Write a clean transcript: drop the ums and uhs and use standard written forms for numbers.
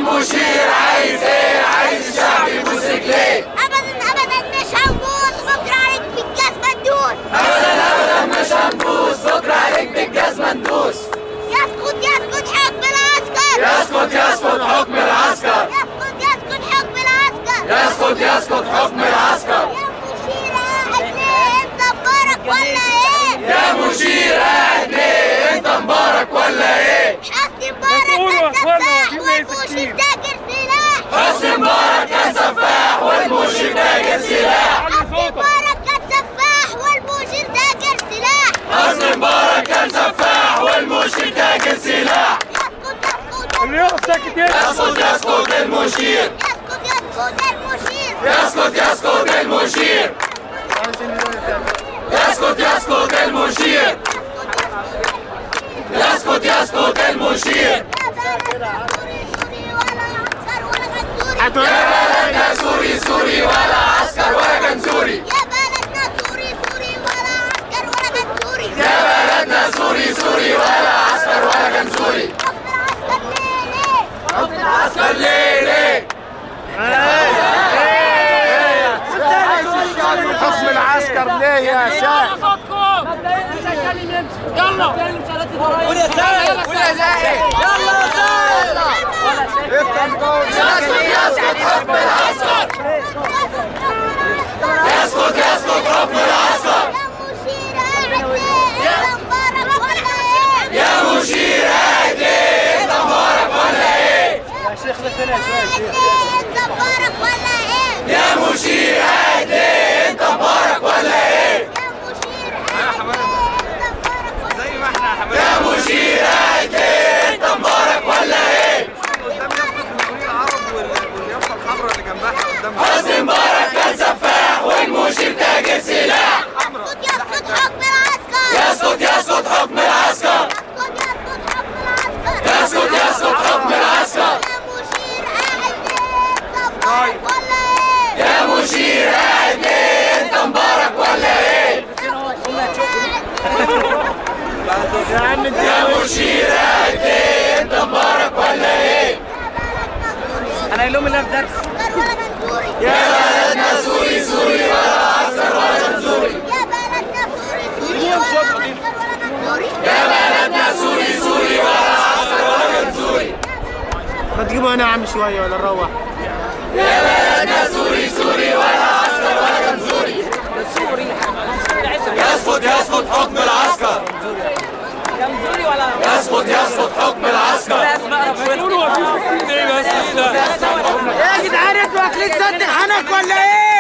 المشير عايز ايه؟ عايز الشعب يبوس رجليه. ابدا ابدا مش هنبوس، بكره عليك بالجزمه ندوس. ابدا ابدا مش هنبوس، بكره عليك بالجزمه ندوس. يسقط يسقط حكم العسكر، يسقط يسقط حكم العسكر، يسقط يسقط حكم العسكر، يسقط يسقط حكم العسكر. يا مشير قاعد ليه؟ انت مبارك ولا ايه؟ يا مشير قاعد ليه؟ انت مبارك ولا ايه؟ حسني مبارك كان سفاح والمشير تاجر سلاح. حسني مبارك كان سفاح والمشير تاجر سلاح. حسني مبارك كان سفاح والمشير تاجر سلاح. حسني مبارك كان سفاح والمشير تاجر سلاح. يسقط يسقط اللي يقف ساكت يسقط يسقط المشير، يسقط يسقط المشير، يسقط يسقط المشير، يسقط يسقط المشير، يسقط يسقط المشير. يا بلدنا سوري سوري ولا عسكر ولا جنزوري. يا بلدنا سوري سوري ولا عسكر ولا جنزوري. يا بلدنا سوري سوري ولا عسكر ولا جنزوري. يا بلدنا سوري سوري ولا عسكر ولا جنزوري. حكم العسكر ليه ليه؟ حكم العسكر ليه ليه؟ حكم العسكر ليه يا سائل؟ يلا قول يا سائل، قول يا سائل، يلا يا سائل. يسقط يسقط حكم العسكر، يسقط يسقط حكم العسكر. يا مشير قاعد ليه؟ انت مبارك ولا ايه؟ يا مشير قاعد ليه؟ انت مبارك ولا ايه؟ يا شيخ لفنا شوي يا شيخ. انت مبارك ولا ايه؟ يا مشير قاعد ليه؟ انت مبارك ولا ايه؟ يا مشير قاعد ليه؟ انت مبارك ولا زي ما احنا يا حماد. يا مشير قاعد ليه؟ انت مبارك ولا ايه؟ قدام يافطة المقاولين العرب واليافطه الحمراء اللي جنبها قدام. حسني مبارك كان سفاح والمشير تاجر سلاح. يسقط يسقط حكم العسكر، يسقط يسقط حكم العسكر، يسقط يسقط حكم العسكر، يسقط يسقط حكم العسكر. يا مشير قاعد ليه؟ انت مبارك ولا ايه؟ يا مشير قاعد ليه؟ انت مبارك ولا ايه؟ يا مشير قاعد ليه؟ انت مبارك ولا ايه؟ انا يلوم اللي في درس. يا بلدنا سوري سوري ولا عسكر ولا جنزوري. يا بلدنا سوري سوري ولا عسكر ولا جنزوري. يا بلدنا سوري سوري ولا عسكر ولا جنزوري. ما تجيبوا هنا يا عم شوية ولا نروح. يا بلدنا سوري سوري ولا عسكر ولا جنزوري. يسقط يسقط حكم العسكر، يسقط يسقط حكم العسكر. يا جدعان انتوا واكلين سد الحنك ولا ايه؟